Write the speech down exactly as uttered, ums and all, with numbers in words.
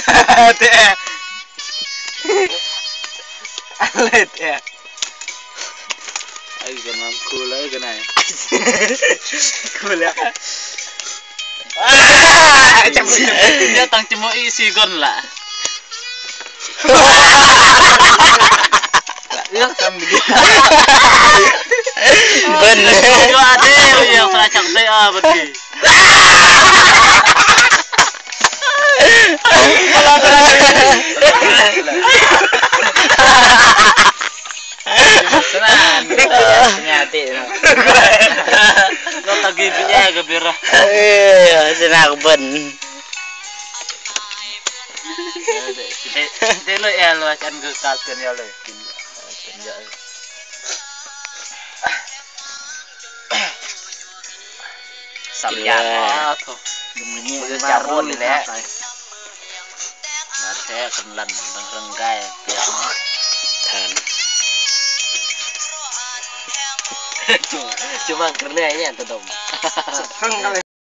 Te. Ale te. Ai, ganam kula, ai, ganai. Kula. Ah, cabut, cabut. Dia tang cuma isi gon lah. Iya, sambil. Bener. Yo, ada yang seracak deh, ah, berarti. Senang, gitu ya, nyati, no. Lo tagi bi ya, gebira. Iya, senang ben. Delo ya, lo akan gue kalkan ya, lo. Sampian. Iya. Ah, tuh. Bener, baru carbon nih, Le. Nggak ada, kenelan, renggai. Tan. Cuma, cuma karena ini, tuh, dong. Renggai.